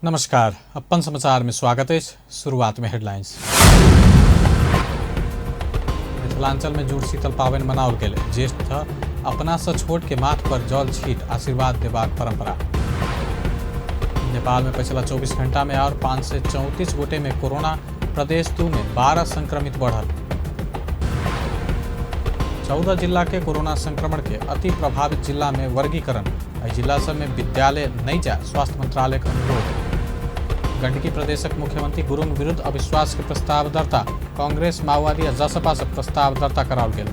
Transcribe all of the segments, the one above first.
नमस्कार, अपन समाचार में स्वागत है। शुरुआत में हेडलाइंस। मिथिलांचल में जुड़ शीतल पावन मनाओल गेल। ज्येष्ठ अपना से छोट के माथ पर जल छीट आशीर्वाद देबाक परंपरा। नेपाल में पिछला 24 घंटा में और 534 गोटे में कोरोना, प्रदेश 2 में 12 संक्रमित बढ़ल। 14 जिला के कोरोना संक्रमण के अति प्रभावित जिला में वर्गीकरण। एहि जिला सब में विद्यालय नहीं जाए, स्वास्थ्य मंत्रालय के अनुरोध। गंडकी प्रदेशक मुख्यमंत्री गुरुंग विरुद्ध अविश्वास के प्रस्ताव दर्ता। कांग्रेस, माओवादी आ जसपा से प्रस्ताव दर्ता कराओल गेल।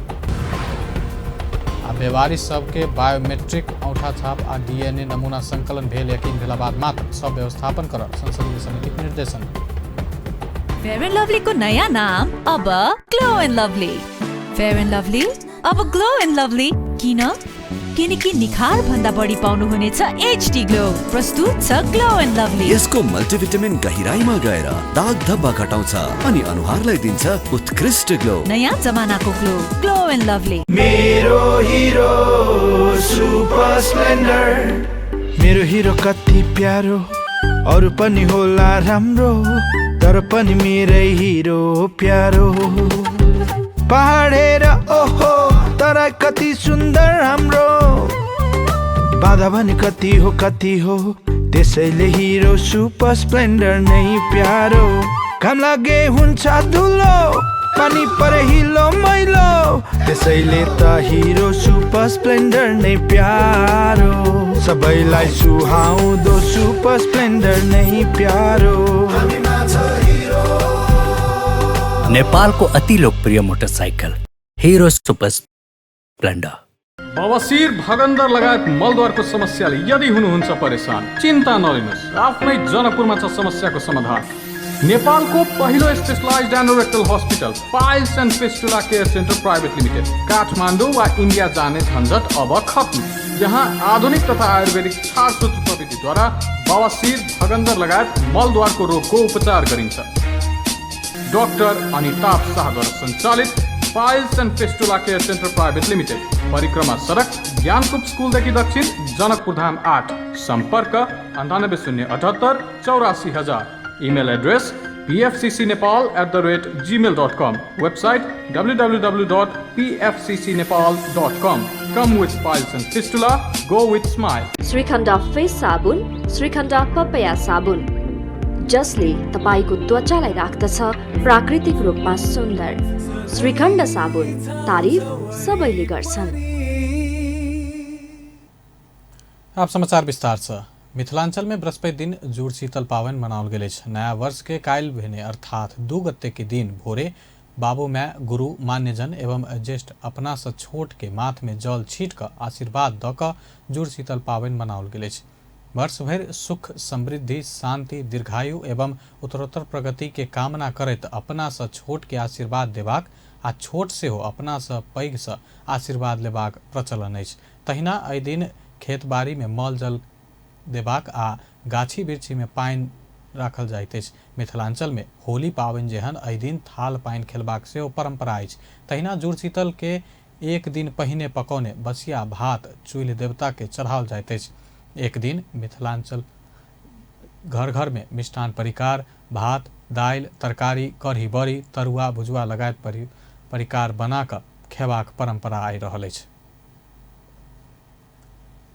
आ बेवारिस सबके बायोमेट्रिक औंठा छाप आ डीएनए नमूना संकलन भेल यकीन भेला बाद मात्र सब व्यवस्थापन कर संसदीय समितिक निर्देशन। फेयर एंड लवली को नयाँ नाम अब glow and lovely. Fair and lovely अब ग्लो एन्ड लभली। किन? किनकि निखार भन्दा बढी पाउनुहुनेछ एचडी ग्लो। प्रस्तुत छ ग्लो एन्ड लभली। यसको मल्टिभिटामिन गहिराईमा गएर दाग धब्बा घटाउँछ अनि अनुहारलाई दिन्छ उत्कृष्ट ग्लो। नयाँ जमानाको ग्लो, ग्लो एन्ड लभली। मेरो हिरो सुपर स्प्लेन्डर, मेरो हिरो कति प्यारो, अरू पनि होला राम्रो, तर पनि मेरै हिरो प्यारो। पहाड हेर ओहो तराई कति सुन्दर हाम्रो, बाधा भने कति हो कति हो, त्यसैले हिरो सुपर स्प्लेन्डर नै प्यारो। घाम लागे हुन्छ धुलो, पानी परे हिलो मैलो, त्यसैले त हिरो सुपर स्प्लेन्डर नै प्यारो। सबैलाई सुहाउँदो सुपर स्प्लेन्डर नै प्यारो। नेपालको अति लोकप्रिय मोटरसाइकल हिरो सुपर स्प्लेन्डर। बवासीर, भगन्दर लगायत मलद्वारको समस्याले यदि हुनुहुन्छ परेसान, चिन्ता नलिनुहोस्, आफ्नै जनकपुरमा छ समस्याको समाधान। नेपालको पहिलो specialized anorectal hospital Piles and Fistula Care Center Private Limited. Kathmandu वा इन्डिया जाने झन्झट अब खत्म। यहाँ आधुनिक तथा आयुर्वेदिक छारसूत्र प्रविधिद्वारा बवासीर, भगन्दर लगायत मलद्वारको रोगको उपचार गरिन्छ। डाक्टर अनिताभ शाहद्वारा सञ्चालित Piles and Fistula Care Center Private Limited, परिक्रमा सडक, ज्ञानकूप स्कुलदेखि दक्षिण, जनकपुर धाम 8। सम्पर्क 9807884000। Email address pfccnepal@gmail.com। Website www.pfccnepal.com। Come with piles and fistula, go with smile. Shrikhand face साबुन, श्रीखण्ड पपया साबुन, जसले तपाईँको त्वचालाई राख्दछ प्राकृतिक रूपमा सुन्दर। श्रीखण्ड साबुन, तारिफ सबैले गर्छन्। आप समाचार विस्तार से। मिथिलांचल में बृहस्पति दिन जुड़ शीतल पावन मनाओल गेल अछि। नया वर्ष के काल्हि भेने अर्थात 2 गते के दिन भोरे बाबू my, गुरु, मान्यजन एवं ज्येष्ठ अपना से छोट के माथ में जल छीट कऽ आशीर्वाद दऽ कऽ जुड़ शीतल पावन मनाओल गेल अछि। वर्ष भरि सुख, समृद्धि, शांति, दीर्घायु एवं उत्तरोत्तर प्रगति के कामना करैत अपना से छोट के आशीर्वाद देबाक आ छोट सेहो अपना से पैघ से आशीर्वाद लेबाक प्रचलन अछि। तहिना एहि दिन खेतबाड़ी में मल जल देबाक आ गाछी वृक्षी में पानि राखल जाइत अछि। मिथिलांचल में होली पाबनि जेहन एहि दिन थाल पानि खेलबाक सेहो परंपरा अछि। तहिना जुड़शीतल के एक दिन पहिने पकौने बसिया भात चूल्हि देवता के चढ़ाओल जाइत अछि। एक दिन मिथिलांचल घर घर में मिष्ठान परिकार भात, दालि, तरकारी, कढ़ी, बड़ी, तरुआ, भुजुआ लगायत परिकार बना कऽ खेबाक परंपरा आबि रहल अछि।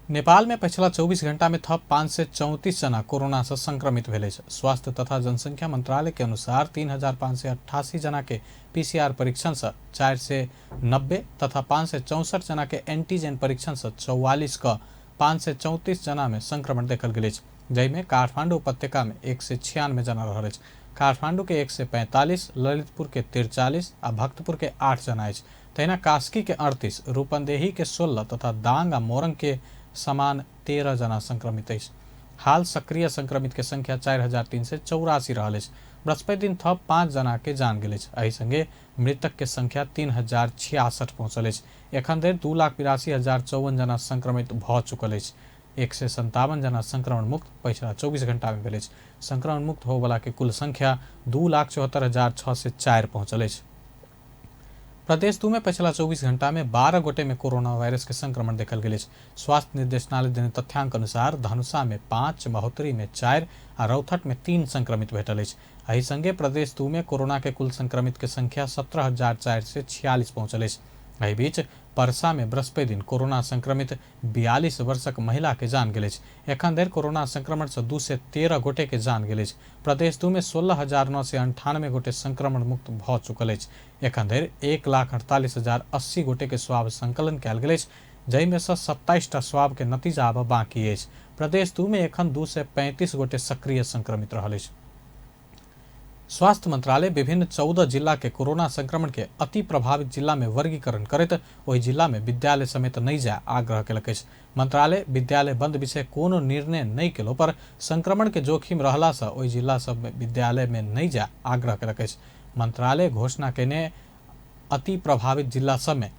नेपाल में पिछला 24 घंटा में थप 534 जना कोरोना से संक्रमित भेल अछि। स्वास्थ्य तथा जनसंख्या मंत्रालय के अनुसार 3588 जना के पीसीआर परीक्षण से 490 तथा 564 जना के एंटीजन परीक्षण से 44 क 534 जना में संक्रमण देखल गेल अछि। जाहिमे काठमांडू उपत्यका में 196 जना रहल अछि। काठमांडू के 145, ललितपुर के 43 आ भक्तपुर के 8 जना अछि। तहिना कास्की के 38, रूपन्देही के 16 तथा दांग आ मोरंग के समान 13 जना संक्रमित अछि। हाल सक्रिय संक्रमित के संख्या 4384 रहल अछि। बृहस्पति दिन थप 5 जना के जान गेल अछि। एहि संगे मृतक के संख्या 3066 पहुंचल अछि। एखन धरि 2,82,054 जना संक्रमित भऽ चुकल अछि। 157 जना संक्रमण मुक्त पछिला 24 घंटा में भेल अछि। संक्रमण मुक्त होबला के कुल संख्या 2,74,604 पहुंचल अछि। प्रदेश 2 में पछिला 24 घंटा में 12 गोटे में कोरोना वायरस के संक्रमण देखल गेल अछि। स्वास्थ्य निर्देशनालय देने तथ्यांक अनुसार धनुषा में 5, महोत्तरी में 4 आ रौथट में 3 संक्रमित भेटल अछि। एहि संगे प्रदेश 2 में कोरोना के कुल संक्रमित के संख्या 17,446 पहुंचल अछि। एहि बीच परसा में बृहस्पति दिन कोरोना संक्रमित 42 वर्षक महिला के जान गेल अछि। एखन धरि कोरोना संक्रमण से 213 गोटे के जान गेल अछि। प्रदेश 2 में 16,998 गोटे संक्रमण मुक्त भऽ चुकल अछि। एखन धरि 1,48,080 गोटे के स्वाब संकलन कयल गेल अछि, जाहिमे सँ 27 टा स्वाब के नतीजा आब बाकी अछि। प्रदेश 2 में एखन 235 गोटे सक्रिय संक्रमित रहल अछि। स्वास्थ्य मंत्रालय विभिन्न 14 जिला के कोरोना संक्रमण के अति प्रभावित जिला में वर्गीकरण करैत ओहि जिला में विद्यालय समेत नहि जाय आग्रह केलक अछि। मंत्रालय विद्यालय बंद विषय कोनो निर्णय नहि केलो पर संक्रमण के जोखिम रहला से ओहि जिला सब में विद्यालय में नहि जाय आग्रह केलक अछि। मंत्रालय घोषणा केने अति प्रभावित जिला सब में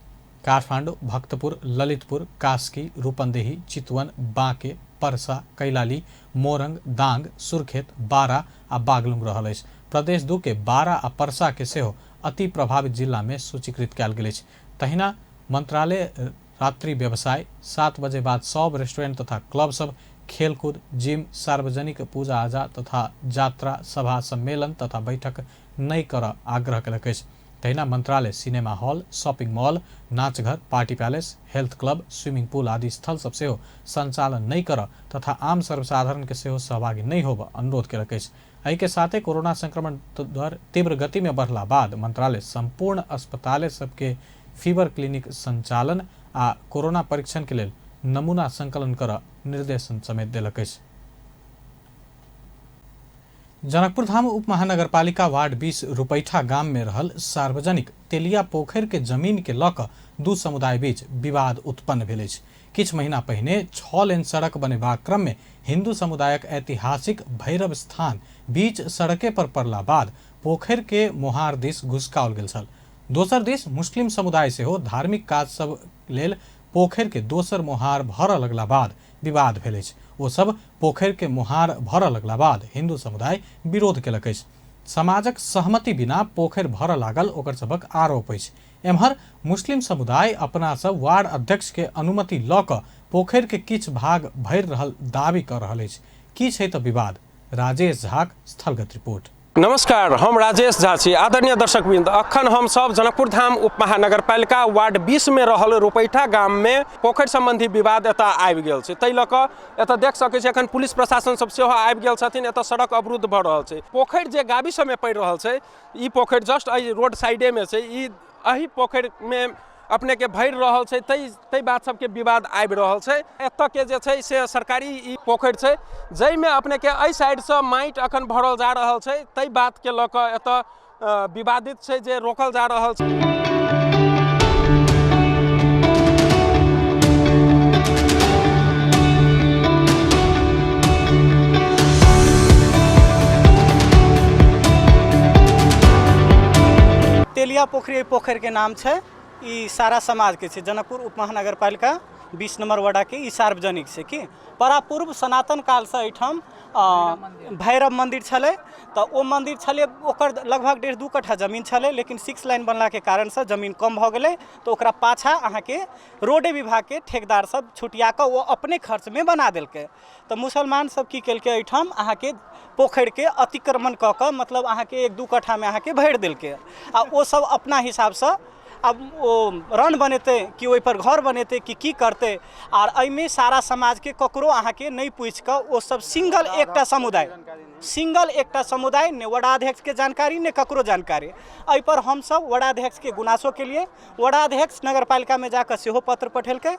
काठमांडू, भक्तपुर, ललितपुर, कास्की, रूपन्देही, चितवन, बांके, परसा, कैलाली, मोरंग, दांग, सुर्खेत, बारा आ बागलुंग रहल अछि। प्रदेश 2 के बारा आ परसा के सेहो अति प्रभावित जिला में सूचीकृत कयल गेल अछि। तहिना मंत्रालय रात्रि व्यवसाय, 7 बजे बाद सब रेस्टोरेंट तथा क्लब सब, खेलकूद, जिम, सार्वजनिक पूजा आजा तथा यात्रा, सभा सम्मेलन तथा बैठक नहि करऽ आग्रह केलक अछि। तहिना मंत्रालय सिनेमा हॉल, शॉपिंग मॉल, नाचघर, party palace, health club, swimming pool आदि स्थल सब सेहो संचालन नहि करऽ तथा आम सर्वसाधारण के सेहो सहभागी नहि होबऽ अनुरोध केलक अछि। एहि के साथे कोरोना संक्रमण दर तीव्र गति में बढ़ला बाद मंत्रालय संपूर्ण अस्पताल सबके फीवर क्लिनिक संचालन आ कोरोना परीक्षण के लेल नमूना संकलन करऽ निर्देशन समेत देलक अछि। जनकपुर धाम उप महानगरपालिका वार्ड 20 रुपैठा गाम में रहल सार्वजनिक तेलिया पोखरि के जमीन के लऽ कऽ दू समुदाय बीच विवाद उत्पन्न भेल अछि। किछु महीना पहिने 6 लेन सड़क बनेबाक क्रम में हिंदू समुदायक ऐतिहासिक भैरव स्थान बीच सड़के पर पड़ला बाद पोखरि के मोहार दिस घुसकाओल गेल छल। दोसर दिस मुस्लिम समुदाय सेहो धार्मिक काज सब लेल पोखरि के दोसर मोहार भरऽ लगला बाद विवाद भेल अछि। ओ सब पोखरि के मोहार भरऽ लगला बाद हिंदू समुदाय विरोध केलक अछि। समाजक सहमति बिना पोखरि भरऽ लागल ओकर सभक आरोप अछि। एम्हर मुस्लिम समुदाय अपना सब वार्ड अध्यक्ष के अनुमति लऽ कऽ पोखरि के किछु भाग भरि रहल दावी कऽ रहल अछि। की छै तऽ विवाद? राजेश झाक स्थलगत रिपोर्ट। नमस्कार, हम राजेश झा छी। आदरणीय दर्शकवृंद, अखन हम सब जनकपुर धाम उप महानगरपालिका वार्ड 20 में रहल रुपैठा गाम में पोखरि संबंधी विवाद एतऽ आबि गेल छै। ताहि लऽ कऽ एतऽ देख सकै छी अखन पुलिस प्रशासन सब सेहो आबि गेल छथिन। एतऽ सड़क अवरुद्ध भऽ रहल छै। पोखरि जे गाबी सबमे पड़ि रहल छै, ई पोखरि जस्ट एहि रोड साइडे में छै। ई एहि पोखरि में अपने के भरि रहल छै, ताहि बात सबके विवाद आबि रहल छै। एतऽ के जे छै से सरकारी ई पोखरि छै, जाहिमे अपने के एहि साइडसँ माटि अखन भरल जा रहल छै। ताहि बातके लऽ कऽ एतऽ विवादित छै जे रोकल जा रहल छै। तेलिया पोखरि पोखरि के नाम छै। ई सारा समाजके छै। जनकपुर उप महानगरपालिका 20 नंबर वडाके ई सार्वजनिक छै। कि परापूर्व सनातन कालसँ एहिठाम भैरव मन्दिर छलै, तऽ ओ मन्दिर छलै, ओकर लगभग 1.5-2 कट्ठा जमीन छलै, लेकिन 6 लाइन बनलाके कारणसँ जमीन कम भऽ गेलै, तऽ ओकरा पाछाँ अहाँके रोडे विभागके ठेकेदार सब छुटिया कऽ ओ अपने खर्चमे बना देलकै। तऽ मुसलमान सब की केलकै, एहिठाम अहाँके पोखरिके अतिक्रमण कऽ कऽ मतलब अहाँके 1-2 कट्ठामे अहाँके भरि देलकै आ ओ सब अपना हिसाबसँ आब ओ रन बनेतै कि ओहिपर घर बनेतै कि की करतै। आर एहिमे सारा समाजके ककरो अहाँके नहि पूछि कऽ ओ सब सिंगल एकटा समुदाय, सिंगल एकटा समुदाय, ने वडाध्यक्षके जानकारी ने ककरो जानकारी। एहिपर हमसब वडाध्यक्षके गुनासो केलियै। वडाध्यक्ष नगरपालिकामे जाकऽ सेहो पत्र पठेलकै।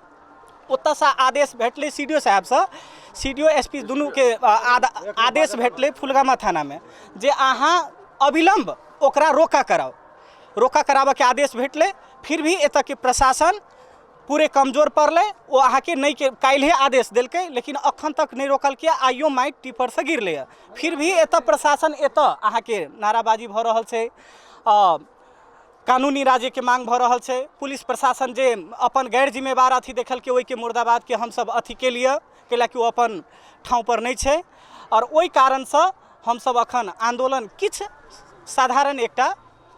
ओतऽसँ आदेश भेटलै सी डी ओ साहेबसँ, C D O S P दुनूके आदेश भेटलै फुलगामा थानामे जे अहाँ अविलम्ब ओकरा रोका कराउ। रोका कराबऽके आदेश भेटलै। फिर भी एतऽके प्रशासन पूरे कमजोर पड़लै। ओ अहाँके नहि के काल्हिए आदेश देलकै, लेकिन अखन तक नहि रोकलकै। आइयो माटि टिपरसँ गिरलैए। फिर भी एतऽ प्रशासन, एतऽ अहाँके नाराबाजी भऽ रहल छै, कानूनी राज्यके मांग भऽ रहल छै। पुलिस प्रशासन जे अपन गैर जिम्मेवार अथी देखलकै ओहिके मुर्दाबादके हमसब अथी केलिए, कैलाकि ओ अपन ठाँव पर नहि छै। आओर ओहि कारणसँ हमसब अखन आन्दोलन किछु साधारण एकटा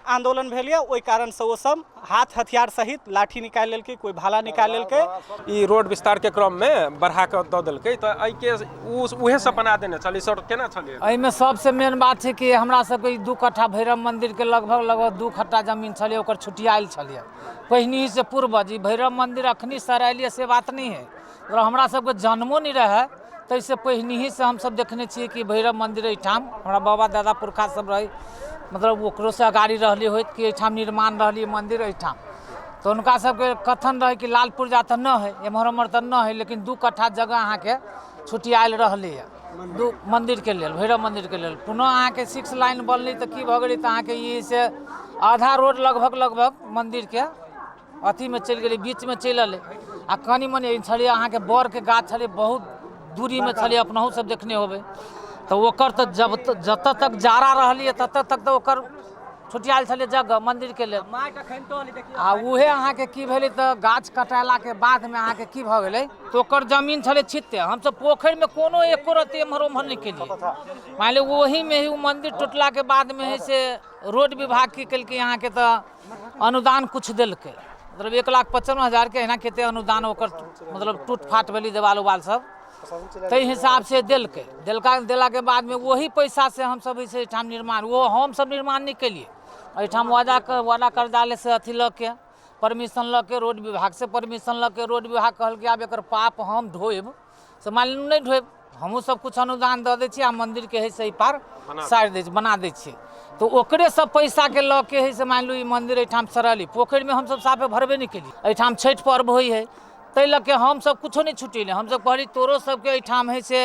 आन्दोलन भेल यऽ, ओहि कारणसँ ओ सब हाथ हथियार सहित लाठी निकालि लेलकै, कोइ भाला निकालि लेलकै। ई रोड विस्तारके क्रममे बढ़ा कऽ दऽ देलकै, तऽ एहिके उहे सब बना देने छलै सर, केना छलै? एहिमे सबसँ मेन बात छै कि हमरा सबके ई 2 कट्ठा भैरव मन्दिरके लगभग लगभग 2 कट्ठा जमीन छलै, ओकर छुटियायल छलै पहिनहिसँ पूर्वज। ई भैरव मन्दिर अखनी सरायलियै से बात नहि है, मतलब हमरा सबके जन्मो नहि रहै ताहिसँ पहिनहिसँ हमसब देखने छियै कि भैरव मन्दिर एहिठाम हमरा बाबा दादा पुरखा सब रहै, मतलब ओकरोसँ अगाड़ी रहलै होइत कि एहिठाम निर्माण रहलै मन्दिर एहिठाम। तऽ हुनका सबके कथन रहै कि लाल पुर्जा तऽ नहि है, एम्हर ओम्हर तऽ नहि है, लेकिन 2 कट्ठा जगह अहाँके छुटियायल रहलैए 2 मन्दिरके लेल, भैरव मन्दिरके लेल। पुनः अहाँके 6 लाइन बनलै तऽ की भऽ गेलै तऽ अहाँके ई से आधा रोड लगभग लगभग मन्दिरके अथीमे चलि गेलै, बीचमे चलि एलै। आ कनि मनि छलै अहाँके बड़के गाछ छलै, बहुत दूरीमे छलै, अपनहु सब देखने होबै। तऽ ओकर तऽ जब जतऽ तक जाड़ा रहलियै ततऽ तक तऽ ओकर छुटियायल छलै जगह मन्दिरके लेल। आ उहे अहाँके की भेलै तऽ गाछ कटेलाके बादमे अहाँके की भऽ गेलै तऽ ओकर जमीन छलै छित्ते, हमसब पोखरिमे कोनो एको रत्ती एम्हर ओम्हर नहि केलियै। मानि लिअ ओहीमे ही ओ मन्दिर टूटलाके बादमे है से रोड विभाग की केलकै अहाँके तऽ अनुदान कुछ देलकै, मतलब 1,95,000 के एना कते अनुदान ओकर मतलब टूट फाट भेलै देवाल उवाल सब ताहि हिसाबसँ देलकै। देलाके बादमे ओही पैसासँ हमसब एहि एहिठाम निर्माण, ओ हमसब निर्माण नहि केलियै, एहिठाम वादा कर्जालयसँ अथी लऽ के परमिशन लऽ के, रोड विभागसँ परमिशन लऽ के, रोड विभाग कहलकै आब एकर पाप हम ढोएब, से मानि लिअ नहि ढोएब, हमहूँ सब कुछ अनुदान दऽ दै छी आ मन्दिरके हइ से एहि पार सारि दै छी, बना दै छियै। तऽ ओकरे सब पैसाके लऽ के हइ से मानि लू ई मन्दिर एहिठाम सड़ल। पोखरिमे हमसब साफे भरबे नहि केलियै। एहिठाम छठि पर्व होइ हइ ताहि लऽ के हमसब कुछो नहि छुटेलियै। हमसब कहलियै तोरो सबके एहिठाम हइ से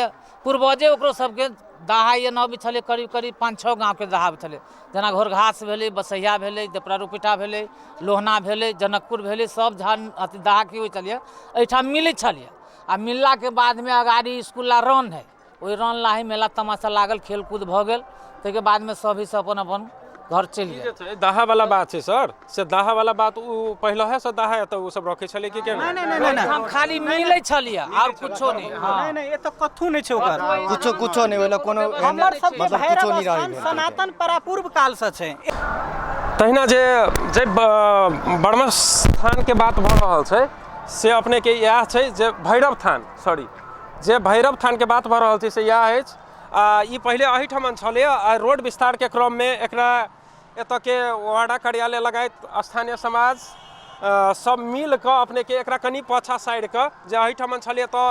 पूर्वजे ओकरो सबके दहा या नबी छलै, करीब करीब 5-6 गाँवके दहा छलै, जेना घोरघास भेलै, बसैया भेलै, देपरा रुपैठा भेलै, लोहना भेलै, जनकपुर भेलै, सब झान अथी दहा की होइ छलियै एहिठाम मिलै छलियै। आ मिललाके बादमे अगाड़ी इसकुल ला रन है, ओहि रन ला ही मेला तमाशा लागल, खेलकूद भऽ गेल, ताहिके बादमे सब ही अपन अपन घर चलि गेल। दाहा वाला बात छै सर, से दाहा वाला बात उ पहिलहे से दाहा एतऽ उ सब रखै छलै कि केना? नहि, हम खाली मिलै छलियै और कुछो नहि। नहि नहि, एतऽ कथू नहि छै ओकर, कुछो कुछो नहि ओहिला कोनो हमर सबके मतलब कुछो भैरव नहि स्थान रहै। सनातन परापूर्व कालसँ छै। तहिना जे जे ब्रह्म स्थानके बात भऽ रहल छै से अपनेके इएह छै जे भैरव थान, सॉरी, जे भैरव थानके बात भऽ रहल छै से इएह अछि। आ ई पहिले एहिठाम छलै आ रोड विस्तारके क्रममे एकरा एतऽके वार्डा कार्यालय लगायत स्थानीय समाज सब मिल कऽ अपनेके एकरा कनि पाछा साइड कऽ जे एहिठाम छलै तऽ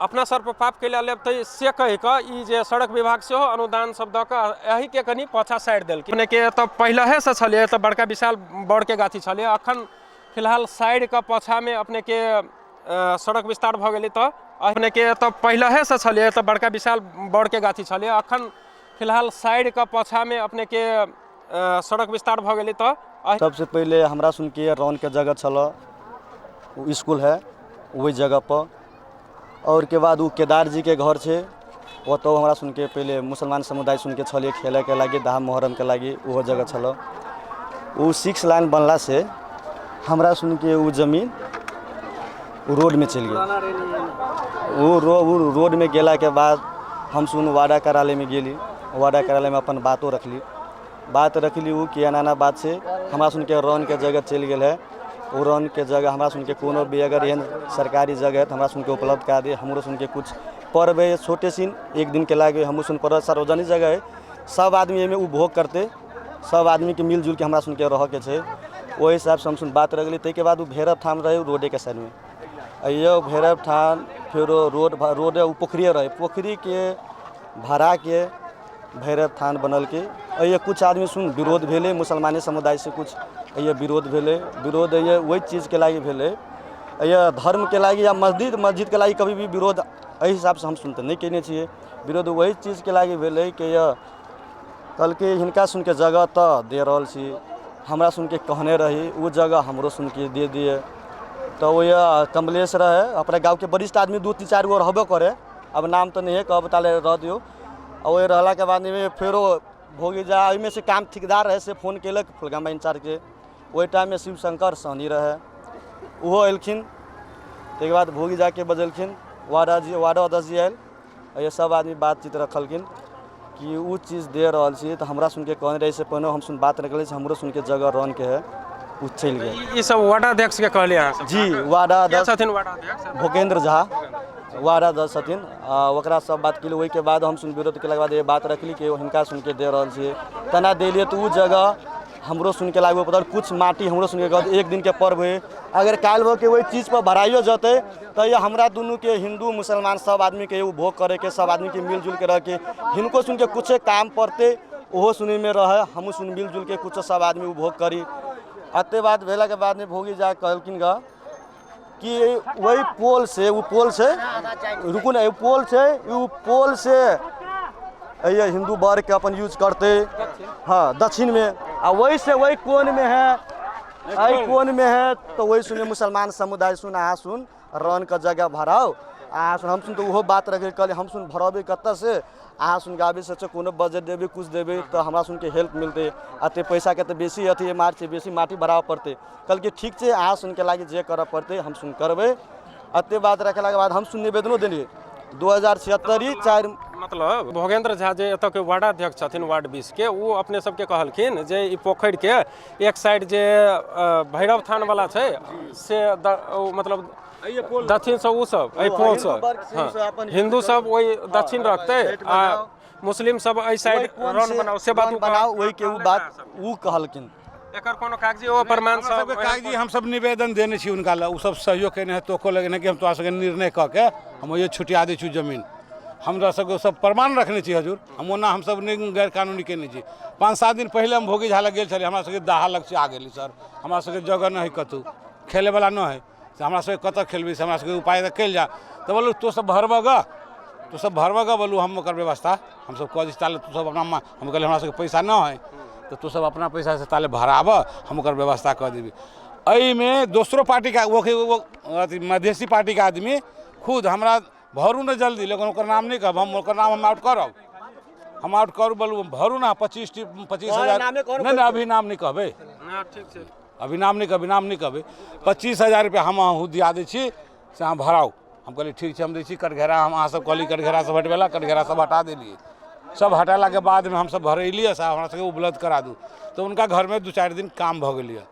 अपना सर पर पाप कैला लेब तऽ से कहि कऽ ई जे सड़क विभाग सेहो अनुदान सब दऽ कऽ एहिके कनि पाछा साइड देलकै। अपनेके एतऽ पहिलहेसँ छलै, एतऽ बड़का विशाल बड़के गाछी छलै, अखन फिलहाल साइड कऽ पाछामे अपनेके सड़क विस्तार भऽ गेलै। तऽ अपनेके एतऽ पहिलहेसँ छलै, एतऽ बड़का विशाल बड़के गाछी छलै, अखन फिलहाल साइड कऽ पाछामे अपनेके सड़क विस्तार भऽ गेलै। तऽ सबसे पहिले हमरा सुनके रौनके जगह छल, ओ स्कूल है ओहि जगह पर, और के बाद ओ केदार जी के घर छै, ओतऽ हमरा सुनके पहिले मुसलमान समुदाय सुनके छलै खेलैके लागि, दाह मोहर्रमके लागि ओहो जगह छल। ओ 6 लाइन बनला से हमरा सुनके ओ जमीन ओ रोडमे चलि गेल। ओ रोडमे गेलाके बाद हम सुन वाडा कार्यालयमे गेली, वाडा कार्यालयमे अपन बातो रखली, बात रखली ओ कि एना एना बात छै, हमरा सुनके रौनके जगह चलि गेल है, ओ रौनके जगह हमरा सुनके कोनो भी अगर एहन सरकारी जगह है तऽ हमरा सुनके उपलब्ध करा दे, हमरो सुनके कुछ पर्व है छोटे सिन एक दिनके लागे हमहूँ सुन पड़ल, सार्वजनिक जगह है, सब आदमी एहिमे उपभोग करतै, सब आदमीके मिलजुलके हमरा सुनके रहऽके छै, ओहि हिसाबसँ हम सुन बात रखली। ताहिके बाद ओ भैरव थान रहै रोडेके साइडमे, अइयो भैरव थान फेरो रोड रोड ओ पोखरिए रहै, पोखरीके भराके भैरव थान बनलकै। अइयो कुछ आदमी सुन विरोध भेलै, मुसलमाने समुदायसँ कुछ अइयो विरोध भेलै, विरोध अइयो ओहि चीजके लागि भेलै, अइयो धर्मके लागि या मस्जिदके लागि कभी भी विरोध एहि हिसाबसँ हम सुन तऽ नहि कयने छियै, विरोध ओहि चीजके लागि भेलै कि कहलकै हिनका सुनके जगह तऽ दे रहल छी, हमरा सुनके कहने रही ओ जगह हमरो सुनके दे दिए। तऽ ओ कमलेश रहै अपना गाँवके वरिष्ठ आदमी, 2-3 4 गो रहबे करे, अब नाम तऽ नहिए कहब ताले रह दियौ। आ ओहि रहलाके बादमे फेरो भोगी जा ओहिमे से काम ठेकेदार रहै से फोन केलक फुलगामा इंचार्जके, ओहि टाइममे शिवशंकर सहनी रहै, ओहो एलखिन। ताहिके बाद भोगी जाके बजेलखिन, वार्ड अध्यक्ष जी आयल, ये सब आदमी बातचीत रखलखिन कि कि उ चीज दे रहल छी। तऽ हमरा सुनके कहने रही से पहिने हम सुन बात रखले छी, हमरो सुनके जगह रन के है उ चलि गेल। ई सब वार्डाध्यक्ष के कहलियै अहाँ सब? जी, वार्डाध्यक्ष छथिन? वार्डाध्यक्ष भोगेंद्र झा वार्डाध्यक्ष छथिन। ओकरा सब बात केली। ओहिके बाद हम सुन विरोध केलाके बाद ये बात रखली कि हिनका सुनके दे रहल छियै, तेना देलियै तऽ उ जगह हमरो सुनके लागू पड़ल। कुछ माटी हमरो सुनके कहत एक दिन के पर्व है, अगर काल्हि भऽ के ओहि चीज पर भराइयो जतै तऽ ये हमरा दुनूके हिन्दू मुसलमान सब आदमीके एगो भोग करैके, सब आदमीके मिलजुल के रहके, हिनको सुनके कुछे काम पड़तै ओहो सुनैमे रहै, हमहूँ सुन मिलजुल के कुछो सब आदमी उ भोग करी। एते बात भेलाके बादमे भोगी जा कहलखिन ग कि वही पोल से उ पोल से रुकू ने, उ पोल छै, उ पोल से ये हिंदू वर्ग के अपन यूज करते, हाँ दक्षिण में, आ वही से वही कोन में है, एहि कोन में है तो वही सुने मुसलमान समुदाय सुन अहाँ सुन रन के जगह भराओ अहाँ सुन। हम सुन तऽ ओहो बात रखे कहलियै हम सुन भरबै कतऽ से, अहाँ सुन गाबै से कोनो बजट देबै कुछ देबै तऽ हमरा सुनके हेल्प मिलतै, एते पैसाके तऽ बेसी अथी मार छै, बेसी माटी भराबऽ पड़तै। कहलकै ठीक छै अहाँ सुनके लागि जे करऽ पड़तै हम सुन करबै। एते बात रखलाके बाद हम सुन निवेदनो देलियै 2076 4। मतलब भोगेंद्र झा जे एतऽ के वार्डाध्यक्ष छथिन वार्ड 20 के, ओ अपने सबके कहलखिन जे ई पोखरि के एक साइड जे भैरव थान वाला छै से मतलब दक्षिण से ओ सब एहि पोल से, हाँ हिंदू सब ओहि दक्षिण रखतै आ मुस्लिम सब एहि साइड रन बनाओ, से बात बनाओ, ओहि के उ बात उ कहलखिन। एकर कोनो कागजी ओ प्रमाण सब कागजी हम सब निवेदन देने छी हुनका लए, उ सब सहयोग केने है तोको लगने कि हम तोरा सबके निर्णय कऽ के हम ओहि छुटिया दै छी जमीन, हमरा सबके सब प्रमाण रखने छी हजूर। हम ओना हमसब नहि गैर कानूनी केने छी। 5-7 दिन पहिले हम भोगी झा लग गेल छलियै, हमरा सबके दाहा लग से आ गेली सर, हमरा सबके जगह नहि है, कतहु खेलैवला नहि है, से हमरा सबके कतऽ खेलबै, से हमरा सबके उपाय तऽ कयल जा। तऽ बोलू तो सब भरबऽ गऽ, तो सब भरबऽ गऽ, बोलू हम ओकर व्यवस्था हमसब कऽ दै छी, ताले तू सब अपना हम कहलियै हमरा सबके पैसा नहि है तऽ तू सब अपना पैसासँ ताले भराबऽ, हम ओकर व्यवस्था कऽ देबै। एहिमे दोसरो पार्टीके वो अथी मधेसी पार्टीके आदमी खुद हमरा भरू ने जल्दी, लेकिन ओकर नाम नहि कहब हम, ओकर नाम हम आउट करब, हम आउट करू, बोलू भरू ना 25,000 नहीं नहीं अभी नाम नहीं कहबै, अभी नाम नहीं कहबै, नाम नहीं कहबै। 25,000 रुपया हम अहूँ दिया दै छी से अहाँ भराउ। हम कहलियै ठीक छै हम दै छी। कटघरा हम अहाँ सब कहली कटघरा सब हटबेला, कटघरा सब हटा देलियै। सब हटेलाके बादमे हमसब भरेलियै से हमरा सबके उपलब्ध करा दू। तऽ हुनका घरमे 2-4 दिन काम भऽ गेलियै,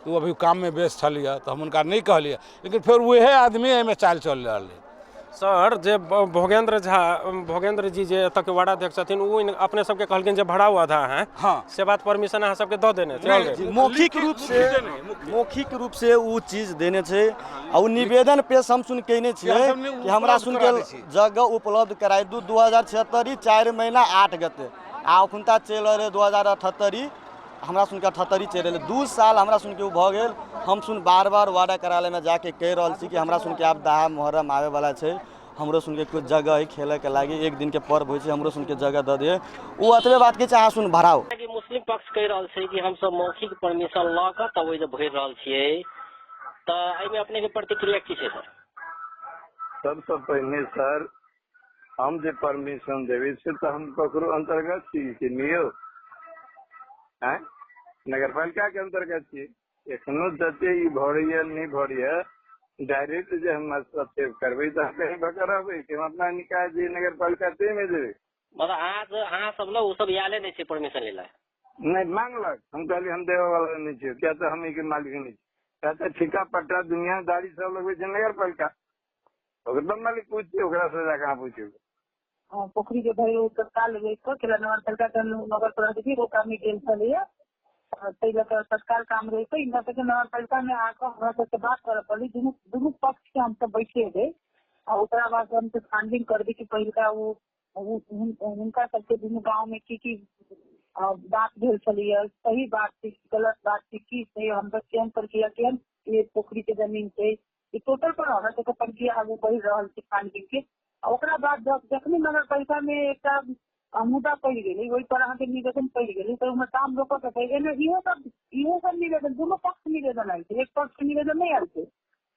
तऽ ओ अभी काममे व्यस्त छलियै तऽ हम हुनका नहि कहलियै, लेकिन फेर उएह आदमी एहिमे चालि चलि रहल है। सर जे भोगेंद्र झा भोगेंद्र जी जे एतऽ के वार्डाध्यक्ष छथिन ओ अपने सबके कहलखिन जे भराउ आधा है, हाँ से बात परमिशन अहाँ सबके दऽ देने छै? मौखिक रूप से, मौखिक रूप से उ चीज देने छै आ उ निवेदन पेश हम सुन केने छियै कि हमरा सुन के जगह उपलब्ध कराइ दू 2076 4 महीना 8 गते आ अखुनता चलि रहल 2078, हमरा सुन के 78 चलि रहलै, 2 साल हमरा सुन के उ भऽ गेल। हम सुन बार बार वार्डा कार्यालयमे जाके कहि रहल छी कि हमरा सुन के आब दाहा मुहर्रम आबैवला छै, हमरो सुन के कुछ जगह है खेलैके लागि, एक दिनके पर्व होइ छै, हमरो सुन के जगह दऽ दियै। ओ एतबे बात कहै छै अहाँ सुन भराउ। कि मुस्लिम पक्ष कहि रहल छै कि हमसब मौखिक परमिशन लऽ कऽ तब ओहि भरि रहल छियै, तऽ एहिमे अपनेके प्रतिक्रिया की छै सर? सबसँ पहिने सर हम जे परमिशन देबै से तऽ हम ककरो अन्तर्गत छी कि नहि यौ? आँय, नगरपालिका के अन्तर्गत छी। एखनो जते ई भरैया नहि भरैया डायरेक्ट जे हम हस्तक्षेप करबै तऽ हम कहीं भऽ कऽ रहबै कि हम अपना निकाय जे नगरपालिका ताहिमे देबै। मतलब अहाँ सब लग ओ सब आयले नहि छै परमिशन लै लए? नहि मांगलक, हम कहलियै हम देबऽ वाला नहि छियै, किया तऽ हम एहिके मालिक नहि छी। किया तऽ ठिका पट्टा दुनियादारी सब लगबै छै नगरपालिका, ओकर मालिक पूछिए, ओकरा से जाके अहाँ पूछियौ। पोखरी के भरि तत्काल रोकि कऽ केला नगरपालिका के नगर प्राधिकारी ओकरा गेल छलैया, ताहि लऽ कऽ तत्काल काम रोकि कऽ हिनका सबके नगरपालिका मे आकऽ हमरा सबके बात करऽ पड़लै। दुनू पक्ष के हमसब बैठेबै आ ओकरा बाद हमसब छानबीन करबै कि पहिलका ओ हुनका सबके दुनू गाँव में की की बात भेल छलैया, सही बात छै गलत बात छै की छै, हमसब केहन प्रक्रिया केहन ये पोखरी के जमीन छै, ई टोटल पर हमरा सबके प्रक्रिया आगू बढ़ि रहल छै छानबीन के। ओकरा बाद जखने नगरपालिका में एकटा मुद्दा पड़ि गेलै ओहि पर अहाँके निवेदन पड़ि गेलै तऽ ओहिमे काम रोकऽ के पड़ि गेलै। इहो सब निवेदन दुनू पक्ष निवेदन आयल छै, एक पक्ष के निवेदन नहि आयल छै,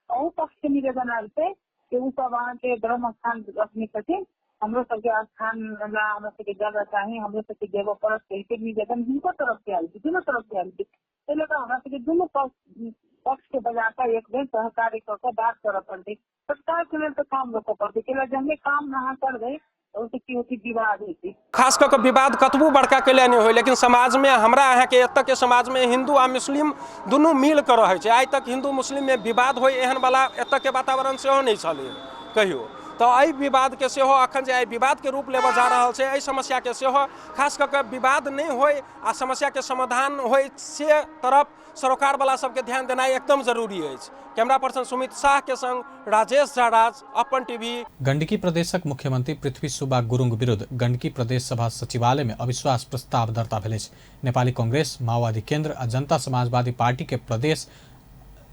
अहू पक्ष के निवेदन आयल छै कि ओ सब अहाँके ब्रह्म स्थान रखने छथिन, हमरो सबके स्थान हमरा सबके जगह चाही, हमरो सबके देबऽ पड़त, कहिके निवेदन हिनको तरफ से आयल छै, दुनू तरफ से आयल छै। ताहि लऽ कऽ हमरा सबके दुनू पक्ष के बजा कऽ एक बेर सहकार्य कऽ कऽ बात करऽ पड़तै। तत्काल के लेल तऽ काम रोकऽ पड़तै, कैला जहने काम अहाँ करबै ओहिसँ की होतै, विवाद हेतै। खास कऽ कऽ विवाद कतबो बड़का कैले नहि होइ, लेकिन समाजमे हमरा अहाँके एतऽके समाजमे हिन्दू आ मुस्लिम दुनू मिल कऽ रहै छै। आइ तक हिन्दू मुस्लिममे विवाद होइ एहन वाला एतऽके वातावरण सेहो नहि छलै कहियो। तऽ एहि विवादके सेहो अखन जे आइ विवादके रूप लेबऽ जा रहल छै, एहि समस्याके सेहो खास कऽ कऽ विवाद नहि होइ आ समस्याके समाधान होइ से तरफ सरोकारवला सबके ध्यान देनाइ एकदम जरूरी अछि। कैमरा पर्सन सुमित शाहके संग राजेश झा राज, अपन टीवी। गण्डकी प्रदेशक मुख्यमंत्री पृथ्वी सुब्बा गुरुङ विरुद्ध गण्डकी प्रदेश सभा सचिवालय में अविश्वास प्रस्ताव दर्ता भेल अछि। नेपाली कांग्रेस, माओवादी केंद्र आ जनता समाजवादी पार्टी के प्रदेश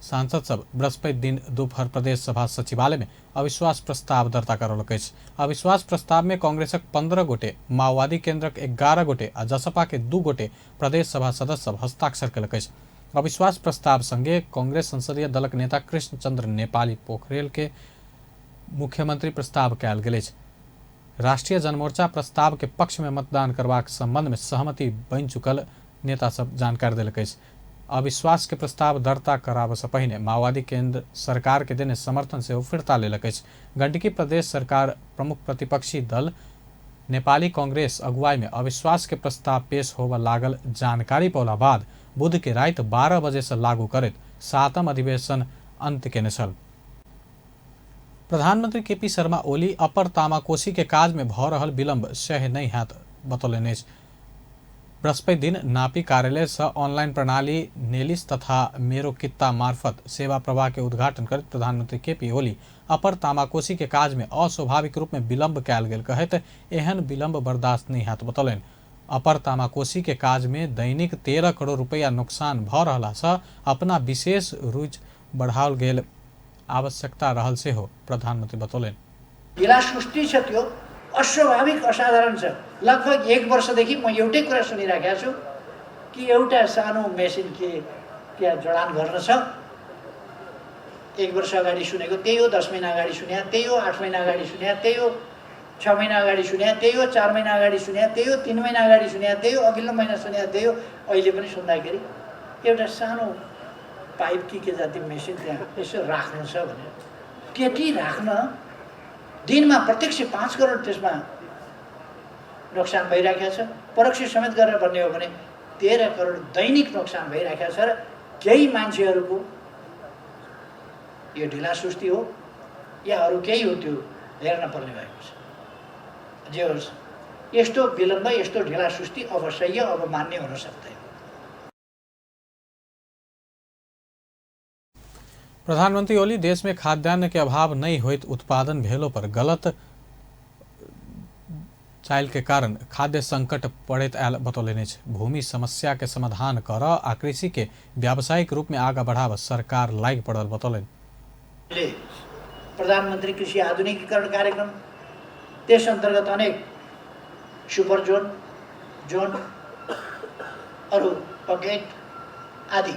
सांसद सब बृहस्पति दिन दोपहर प्रदेश सभा सचिवालय में अविश्वास प्रस्ताव दर्ता करौलक अछि। अविश्वास प्रस्ताव में कांग्रेसक 15 गोटे, माओवादी केंद्रक 11 गोटे आ जसपा के 2 गोटे प्रदेश सभा सदस्य सब हस्ताक्षर केलक अछि। अविश्वास प्रस्ताव संगे कांग्रेस संसदीय दलक नेता कृष्णचंद्र नेपाली पोखरेल के मुख्यमंत्री प्रस्ताव कयल गेल अछि। राष्ट्रीय जनमोर्चा प्रस्ताव के पक्ष में मतदान करबाक संबंध में सहमति बनि चुकल नेता सब जानकारी देलक अछि। अविश्वास के प्रस्ताव दर्ता कराबऽ पहिने माओवादी केंद्र सरकार के देने समर्थन सेहो फिर्ता लेलक अछि। गण्डकी प्रदेश सरकार प्रमुख प्रतिपक्षी दल नेपाली कांग्रेस अगुवाई में अविश्वास के प्रस्ताव पेश होबऽ लागल जानकारी पौला बाद बुध के राति 12 बजे से लागू करैत 7म अधिवेशन अंत केने छल। प्रधानमंत्री केपी शर्मा ओली अपर तामाकोशी के काज में भऽ रहल विलंब सह्य नहि हैत बतौलनि अछि। बृहस्पति दिन नापी कार्यालय से ऑनलाइन प्रणाली नेलिस तथा मेरो कित्ता मार्फत सेवा प्रवाह के उद्घाटन करैत प्रधानमंत्री केपी ओली अपर तामाकोशी के काज में अस्वाभाविक रूप में विलंब कयल गेल कहैत एहन विलंब बर्दाश्त नहि हैत बतौलनि। अपर तामाकोशी के काज में दैनिक 13 करोड़ रुपया नुकसान भऽ रहला सँ अपना विशेष रुचि बढ़ाओल गेल आवश्यकता रहल सेहो प्रधानमंत्री बतौलनि। ढिलासुस्ती छ त्यो अस्वाभाविक असाधारण छ। लगभग 1 वर्षदेखि म एउटै कुरा सुनिराखेको छु कि एउटा सानो मेसिन के त्यहाँ जडान गर्न छ। 1 वर्ष अगाडि सुनेको त्यही हो, 10 महिना अगाडि सुने त्यही हो, 8 महिना अगाडि सुने त्यही हो, 6 महिना अगाडि सुने त्यही हो, 4 महिना अगाडि सुने त्यही हो, 3 महिना अगाडि सुने त्यही हो, अघिल्लो महिना सुने त्यही हो। अहिले पनि सुन्दाखेरि एउटा सानो पाइप के जाति मेसिन त्यहाँ यसो राख्नु छ भनेर त्यति राख्न दिनमा प्रत्यक्ष 5 करोड त्यसमा नोक्सान भइराखेको छ। परोक्ष समेत गरेर भन्ने हो भने 13 करोड दैनिक नोक्सान भइराखेको छ र केही मान्छेहरूको यो ढिलासुस्ती हो या अरू केही हो त्यो हेर्न पर्ने भएको छ। जे होस्, यस्तो विलम्ब यस्तो ढिलासुस्ती अवश्य अब मान्य हुन सक्दैन। प्रधानमंत्री ओली देश में खाद्यान्न के अभाव नहीं होइत उत्पादन भेलो पर गलत चाइल के कारण खाद्य संकट पड़ैत आयल बतौलनि अछि। भूमि समस्या के समाधान कर आ कृषि के व्यावसायिक रूप में आगा बढ़ाव सरकार लागि पड़ल बतौलनि। प्रधानमंत्री कृषि आधुनिकीकरण कार्यक्रम त्यस अन्तर्गत अनेक सुपर जोन, जोन, अरू पकेट आदि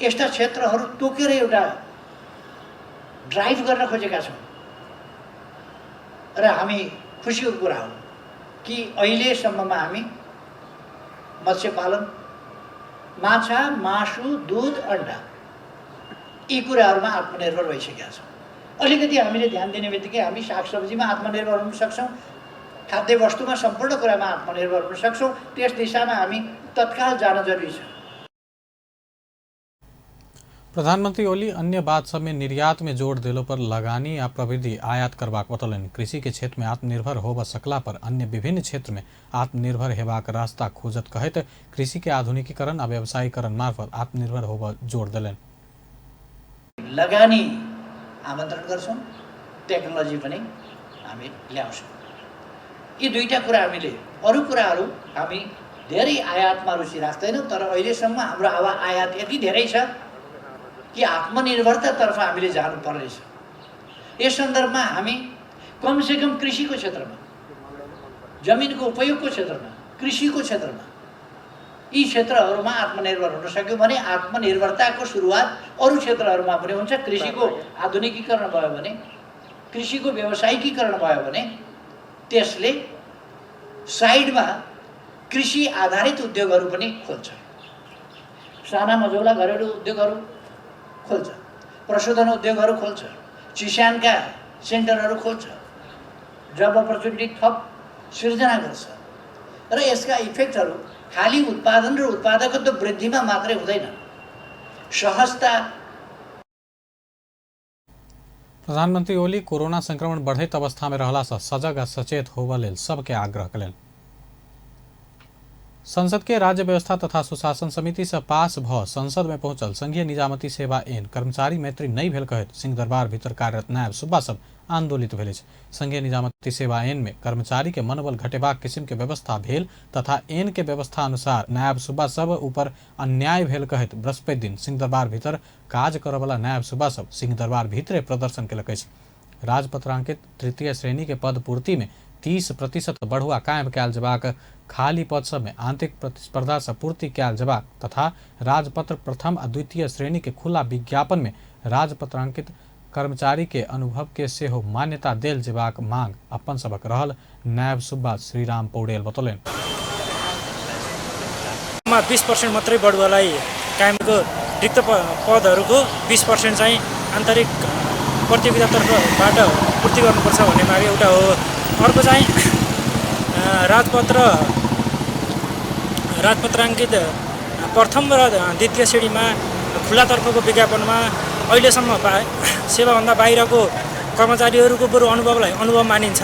यस्ता क्षेत्रहरू तोकेर एउटा ड्राइभ गर्न खोजेका छौँ र हामी खुसीको कुरा हो कि अहिलेसम्ममा हामी मत्स्य पालन, माछा, मासु, दुध, अन्डा यी कुराहरूमा आत्मनिर्भर भइसकेका छौँ। अलिकति हामीले ध्यान दिने बित्तिकै हामी सागसब्जीमा आत्मनिर्भर हुन सक्छौँ, खाद्य वस्तुमा सम्पूर्ण कुरामा आत्मनिर्भर हुन सक्छौँ। त्यस दिशामा हामी तत्काल जान जरुरी छ। प्रधानमंत्री ओली अन्य बात सब में निर्यात में जोड़ देलो पर लगानी आ प्रविधि आयात करबाक बतौलनि। कृषि के क्षेत्र में आत्मनिर्भर होब सकला पर अन्य विभिन्न क्षेत्र में आत्मनिर्भर हेबाक रास्ता खोजत कहैत कृषि के आधुनिकीकरण आ व्यवसायीकरण मार्फत आत्मनिर्भर होब जोड़ देलनि। लगानी आमन्त्रण गर्छौँ, टेक्नोलोजी पनि हामी ल्याउँछौँ। यी दुईटा कुरा हामीले, अरू कुराहरू हामी धेरै आयातमा रुचि राख्दैनौँ, तर अहिलेसम्म हाम्रो हावा आयात यति धेरै छ कि आत्मनिर्भरतातर्फ हामीले जानुपर्नेछ। यस सन्दर्भमा हामी कमसेकम कृषिको क्षेत्रमा, जमिनको उपयोगको क्षेत्रमा, कृषिको क्षेत्रमा यी क्षेत्रहरूमा आत्मनिर्भर हुन सक्यौँ भने आत्मनिर्भरताको सुरुवात अरू क्षेत्रहरूमा पनि हुन्छ। कृषिको आधुनिकीकरण भयो भने, कृषिको व्यावसायिकीकरण भयो भने त्यसले साइडमा कृषि आधारित उद्योगहरू पनि खोल्छ, साना मझौला घरेलु उद्योगहरू खोल्छ, प्रशोधन उद्योगहरू खोल्छ, चिस्यानका सेन्टरहरू खोल्छ, जब अपर्च्युनिटी थप सिर्जना गर्छ र यसका इफेक्टहरू खालि उत्पादन र उत्पादकत्व वृद्धिमा मात्रै हुँदैन, सहजता। प्रधानमंत्री ओली कोरोना संक्रमण बढ़ैत अवस्था में रहला से सजग आ सचेत होबय लेल सबके आग्रह कयलनि। संसद के राज्य व्यवस्था तथा सुशासन समिति से पास भ संसद में पहुंचल संघीय निजामती सेवा ऐन कर्मचारी मैत्री नहीं भेल कहैत सिंहदरबार भीतर कार्यरत नायब सुब्बा सब आंदोलित भेल अछि। संघीय निजामती सेवा ऐन में कर्मचारी के मनोबल घटेबाक किस्म के व्यवस्था भेल तथा ऐन के व्यवस्था अनुसार नायब सुब्बा सब ऊपर अन्याय भेल कहैत बृहस्पति दिन सिंहदरबार भीतर काज करऽवला नायब सुब्बा सब सिंहदरबार भीतरे प्रदर्शन केलक अछि। राजपत्रांकित तृतीय श्रेणी के पद पूर्ति में 30% बढ़ुआ कायम कयल जेबाक, खाली पद सब में आंतरिक प्रतिस्पर्धा से पूर्ति कयल जेबाक तथा राजपत्र प्रथम आ द्वितीय श्रेणी के खुला विज्ञापन में राजपत्रांकित कर्मचारी के अनुभव के सेहो मान्यता देल जेबाक मांग अपन सबक रहल नायब सुब्बा श्रीराम पौडेल बतौलनि। 20% मात्रै बढुवालाई कायमको रिक्त पदहरूको 20% चाहिँ आन्तरिक प्रतियोगितातर्फबाट पूर्ति गर्नुपर्छ भन्ने माग एउटा हो। अर्को चाहिँ राजपत्राङ्कित प्रथम र द्वितीय श्रेणीमा खुल्लातर्फको विज्ञापनमा अहिलेसम्म सेवाभन्दा बाहिरको कर्मचारीहरूको बरु अनुभवलाई अनुभव मानिन्छ।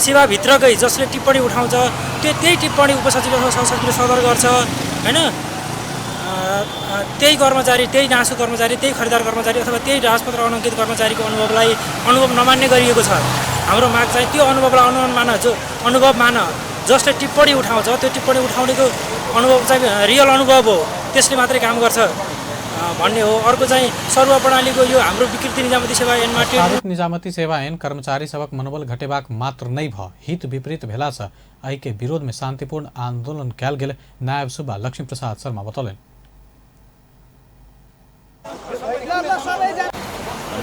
सेवाभित्रकै जसले टिप्पणी उठाउँछ त्यो त्यही टिप्पणी उपसचिव अथवा सहसचिवले सदर गर्छ, होइन? त्यही कर्मचारी, त्यही नासु कर्मचारी, त्यही खरिदार कर्मचारी अथवा त्यही राजपत्र अनङ्कित कर्मचारीको अनुभवलाई अनुभव नमान्ने गरिएको छ। हाम्रो माग चाहिँ त्यो अनुभवलाई अनुभव मान, जो अनुभव मान, जसले टिप्पणी उठाउँछ त्यो टिप्पणी उठाउनेको अनुभव चाहिँ रियल अनुभव हो, त्यसले मात्रै काम गर्छ भन्ने हो। अर्को चाहिँ सरुवा प्रणालीको यो हाम्रो विकृति निजामती सेवा ऐनमा निजामती सेवा ऐन कर्मचारी सबक मनोबल घटेबाक मात्र नहि भ हित विपरीत भेला से एहि के विरोध में शांतिपूर्ण आंदोलन कयल गेल नायब सुब्बा लक्ष्मी प्रसाद शर्मा बतौलनि।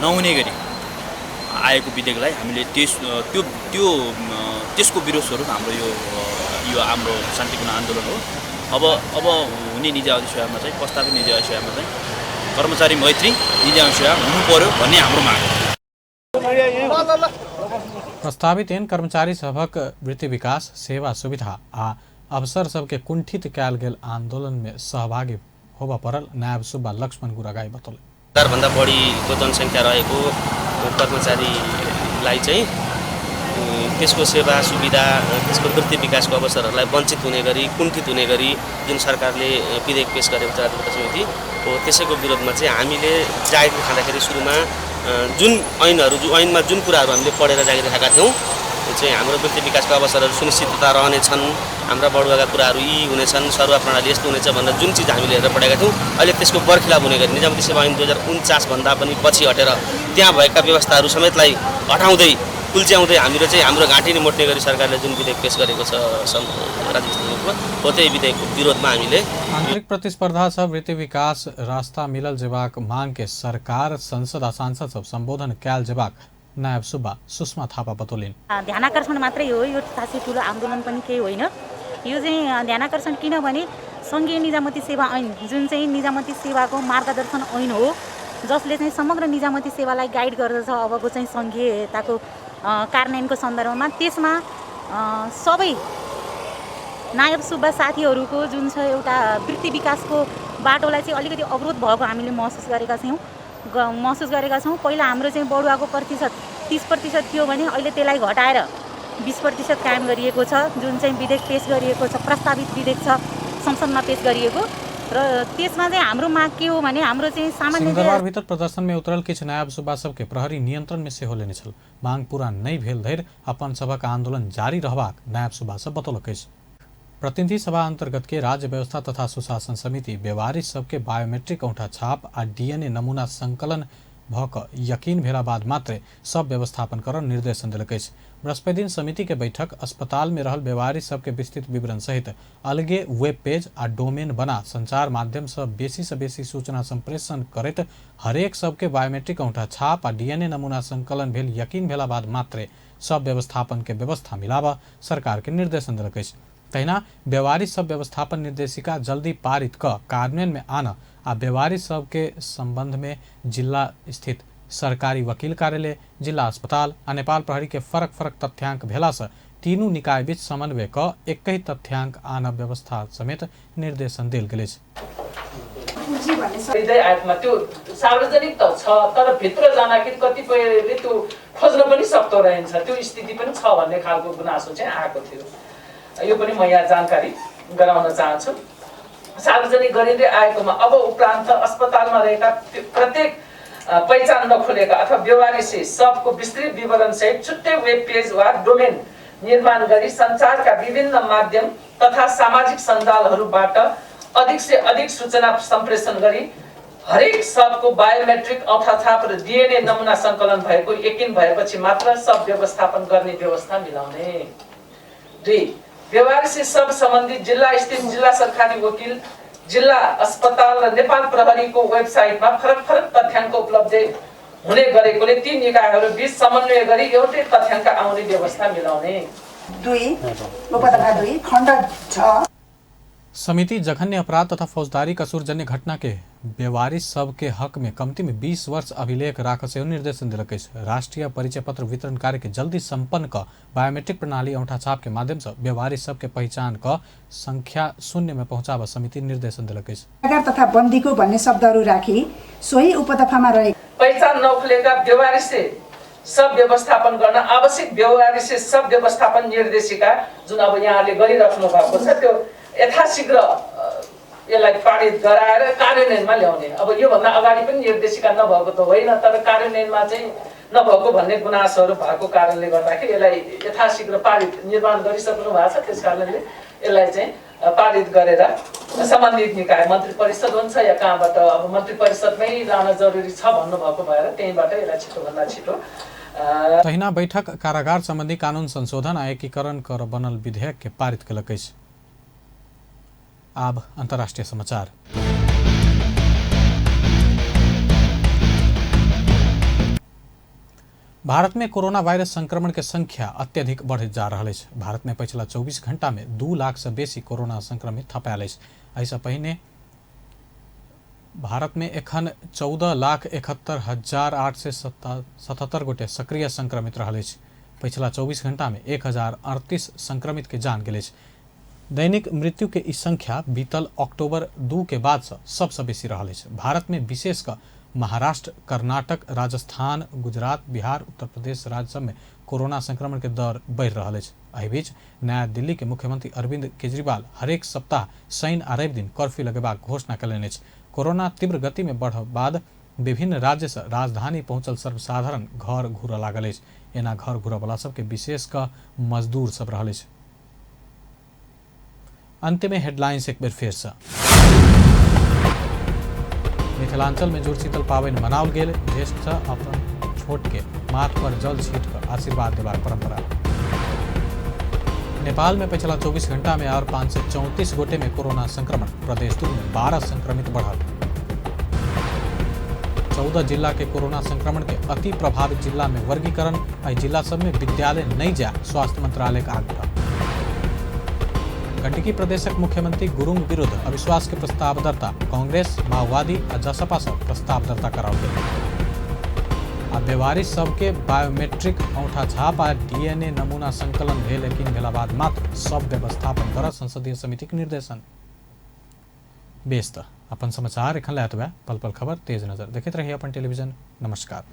नहुने गरी आएको विधेयकलाई हामीले त्यो त्यो त्यसको विरोध स्वरूप हाम्रो यो यो हाम्रो शान्तिपूर्ण आन्दोलन हो। अब अब हुने निजामती सेवामा चाहिँ, प्रस्तावित निजामती सेवामा चाहिँ कर्मचारी मैत्री निजामती सेवा हुनु पर्यो भन्ने हाम्रो माग हो। प्रस्तावित ऐन कर्मचारी सभक वृत्ति विकास, सेवा सुविधा आ अवसर सबके कुंठित कयल गेल आंदोलन में सहभागी होबय पड़ल नायब सुब्बा लक्ष्मण गुरागाई बतौलनि। 1000भन्दा बढीको जनसङ्ख्या रहेको कर्मचारीलाई चाहिँ त्यसको सेवा सुविधा, त्यसको वृत्ति विकासको अवसरहरूलाई वञ्चित हुने गरी, कुण्ठित हुने गरी जुन सरकारले विधेयक पेस गरेको छ राजपत्र समिति हो, त्यसैको विरोधमा चाहिँ हामीले जागिर खाँदाखेरि सुरुमा जुन ऐनहरू, जुन ऐनमा जुन कुराहरू हामीले पढेर जागिर खाएका थियौँ त्यो चाहिँ हाम्रो वृत्ति विकासको अवसरहरू सुनिश्चितता रहनेछन्, हाम्रा बढुवाका कुराहरू यी हुनेछन्, सरुवा प्रणाली यस्तो हुनेछ भनेर जुन चिज हामीले हेरेर पढेका थियौँ अहिले त्यसको बरखिलाप हुने गरी निजामती सेवा ऐन 2049 भन्दा पनि पछि हटेर त्यहाँ भएका व्यवस्थाहरू समेतलाई हटाउँदै कुल्च्याउँदै हाम्रो चाहिँ हाम्रो घाँटी नै मोट्ने गरी सरकारले जुन विधेयक पेस गरेको छ राज्य समितिमा, हो त्यही विधेयकको विरोधमा हामीले आंतरिक प्रतिस्पर्धा से वृत्ति विकास रास्ता मिलल जेबाक मांग के सरकार, संसद आ सांसद सब सम्बोधन कयल जेबाक नायब सुब्बा सुषमा थापा बतौलनि। ध्यानाकर्षण मात्रै हो यो, खासै ठुलो आन्दोलन पनि केही होइन। यो चाहिँ ध्यानाकर्षण किनभने सङ्घीय निजामती सेवा ऐन जुन चाहिँ निजामती सेवाको मार्गदर्शन ऐन हो, जसले चाहिँ समग्र निजामती सेवालाई गाइड गर्दछ अबको चाहिँ सङ्घीयताको कार्यान्वयनको सन्दर्भमा, त्यसमा सबै नायब सुब्बा साथीहरूको जुन छ एउटा वृत्ति विकासको बाटोलाई चाहिँ अलिकति अवरोध भएको हामीले महसुस गरेका छौँ। पहिला हाम्रो चाहिँ बढुवाको प्रतिशत 30% थियो भने अहिले त्यसलाई घटाएर 20% कायम गरिएको छ, जुन चाहिँ विधेयक पेस गरिएको छ, प्रस्तावित विधेयक छ संसदमा पेस गरिएको। र त्यसमा चाहिँ हाम्रो माग के हो भने हाम्रो चाहिँ सामान्य सिंहदरबार भीतर प्रदर्शन में उतरल किछु नायब सुब्बा सबके प्रहरी नियंत्रण में सेहो लेने छल। मांग पूरा नहि भेल धरि अपन सभक आंदोलन जारी रहबाक नायब सुब्बा सब बतौलक अछि। प्रतिनिधि सभा अंतर्गत के राज्य व्यवस्था तथा सुशासन समिति बेवारिस सबके बायोमेट्रिक औंठा छाप आ डीएनए नमूना संकलन भ क यकीन भेला बाद मात्रे सब व्यवस्थापन कर निर्देशन देलक अछि। बृहस्पति दिन समिति के बैठक अस्पताल में रहल बेवारिस सबके विस्तृत विवरण सहित अलगे वेब पेज आ डोमेन बना संचार माध्यम से बेसी सूचना संप्रेषण करैत हरेक सबके बायोमेट्रिक औंठा छाप आ डीएनए नमूना संकलन भेल यकीन भेला बाद मात्रे सब व्यवस्थापन के व्यवस्था मिलाबऽ सरकार के निर्देशन देलक अछि। तहिना बेवारिस सब व्यवस्थापन निर्देशिका जल्दी पारित क कार्यान्वयन में आन आ बेवारिस सबके संबंध में जिला स्थित सरकारी वकील कार्यालय, जिला अस्पताल आ नेपाल प्रहरी के फरक फरक तथ्यांक भेला से तीनू निकाय बीच समन्वय क एकहि तथ्यांक आनब व्यवस्था समेत निर्देशन देल गेल अछि। त्यो सार्वजनिक त छ तर भित्र जाँदाखेरि कतिपयले त्यो खोज्न पनि सक्दो रहन्छ, त्यो स्थिति पनि छ भन्ने खालको गुनासो चाहिँ आएको थियो। यो पनि म यहाँ जानकारी गराउन चाहन्छु। सार्वजनिक गरिँदै आएकोमा अब उपरान्त अस्पतालमा रहेका प्रत्येक पहिचान नखोलेका अथवा व्यवहारिसी सबको विस्तृत विवरणसहित छुट्टै वेब पेज वा डोमेन निर्माण गरी सञ्चारका विभिन्न माध्यम तथा सामाजिक सञ्जालहरूबाट अधिक से अधिक सूचना सम्प्रेषण गरी हरेक सबको बायोमेट्रिक औँठाछाप र डिएनए नमुना सङ्कलन भएको यकिन भएपछि मात्र सब व्यवस्थापन गर्ने व्यवस्था मिलाउने। 2. व्यवहारिसी सब सम्बन्धी जिल्ला स्थित जिल्ला सरकारी वकिल, जिल्ला अस्पताल र नेपाल प्रहरीको वेबसाइटमा फरक फरक तथ्याङ्क उपलब्ध हुने गरेकोले ती निकायहरू बीच समन्वय गरी एउटै तथ्याङ्क आउने व्यवस्था मिलाउने। 2 उपदफा 2 खण्ड 6। समिति जघन्य अपराध तथा फौजदारी कसूरजन्य घटना के बेवारिस सब के हक में कमती में 20 वर्ष अभिलेख राख से निर्देशन दिलक अछि। राष्ट्रीय परिचय पत्र वितरण कार्य के जल्दी संपन्न क बायोमेट्रिक प्रणाली औंठा छाप के माध्यम से बेवारिस सब के पहचान क संख्या 0 में पहुंचाबा समिति निर्देशन दिलक अछि। तथा बन्दीको भन्ने शब्दहरू राखी सोही उपदफामा रहे पहिचान नखुलेका बेवारिस सब व्यवस्थापन गर्न आवश्यक बेवारिस सब व्यवस्थापन निर्देशिका जुन अब यहाँले गरिराख्नु भएको छ त्यो यथाशीघ्र यसलाई पारित गराएर कार्यान्वयनमा ल्याउने। अब योभन्दा अगाडि पनि निर्देशिका नभएको त होइन, तर कार्यान्वयनमा चाहिँ नभएको भन्ने गुनासोहरू भएको कारणले गर्दाखेरि यसलाई यथाशीघ्र पारित निर्माण गरिसक्नु भएको छ। त्यस कारणले यसलाई चाहिँ पारित गरेर सम्बन्धित निकाय मन्त्री परिषद हुन्छ या कहाँबाट अब मन्त्री परिषदमै लान जरुरी छ भन्नुभएको भएर त्यहीँबाट यसलाई छिटोभन्दा छिटो। तहिना बैठक कारागार सम्बन्धी कानून संशोधन आ एकीकरण कर बनल विधेयक के पारित केलक अछि। अब अंतर्राष्ट्रीय समाचार। भारत में कोरोना वायरस संक्रमण के संख्या अत्यधिक बढ़ैत जा रहल अछि। भारत में पछिला 24 घंटा में 2 लाख से बेसी कोरोना संक्रमित थपायल अछि। एहिसँ पहिने भारत में एखन 14,71,877 गोटे सक्रिय संक्रमित रहल अछि। पछिला 24 घंटा में 1038 संक्रमित के जान गेल अछि। दैनिक मृत्यु के ई संख्या बीतल अक्टूबर 2 के बाद से सबसे बेसी रहल अछि। भारत में विशेष क महाराष्ट्र, कर्नाटक, राजस्थान, गुजरात, बिहार, उत्तर प्रदेश राज्य सब में कोरोना संक्रमण के दर बढ़ि रहल अछि। एहि बीच नया दिल्ली के मुख्यमंत्री अरविंद केजरीवाल हरेक सप्ताह शनि आ रवि दिन कर्फ्यू लगेबाक घोषणा कयलनि अछि। कोरोना तीव्र गति में बढ़ बाद विभिन्न राज्य से राजधानी पहुंचल सर्वसाधारण घर घूरऽ लागल अछि। एना घर घूरऽ सबके विशेष क मजदूर सब रहल अछि। अंत में हेडलाइंस एक बेर फेर से। मिथिलांचल में जुड़शीतल पाबनि मनाओल गेल। ज्येष्ठ से अपन छोट के माथ पर जल छीट कर आशीर्वाद देबाक परंपरा। नेपाल में पिछला 24 घंटा में और 534 गोटे में कोरोना संक्रमण। प्रदेश 2 में 12 संक्रमित बढ़ल। 14 जिला के कोरोना संक्रमण के अति प्रभावित जिला में वर्गीकरण। एहि जिला सब में विद्यालय नहीं जाए स्वास्थ्य मंत्रालय का आग्रह। गंडकी प्रदेशक मुख्यमंत्री गुरुंग विरुद्ध अविश्वास के प्रस्ताव दर्ता। कांग्रेस, माओवादी आ जसपा सब प्रस्ताव दर्ता कराओल गेल। आ बेवारिस सबके बायोमेट्रिक औंठा छाप आ डीएनए नमूना संकलन भेल यकीन भेला बाद मात्र सब व्यवस्थापन कर संसदीय समितिक निर्देशन। बेस त अपन समाचार एखन लए एतबे। पल पल खबर तेज नजर देखैत रहिए अपन टेलीविजन। नमस्कार।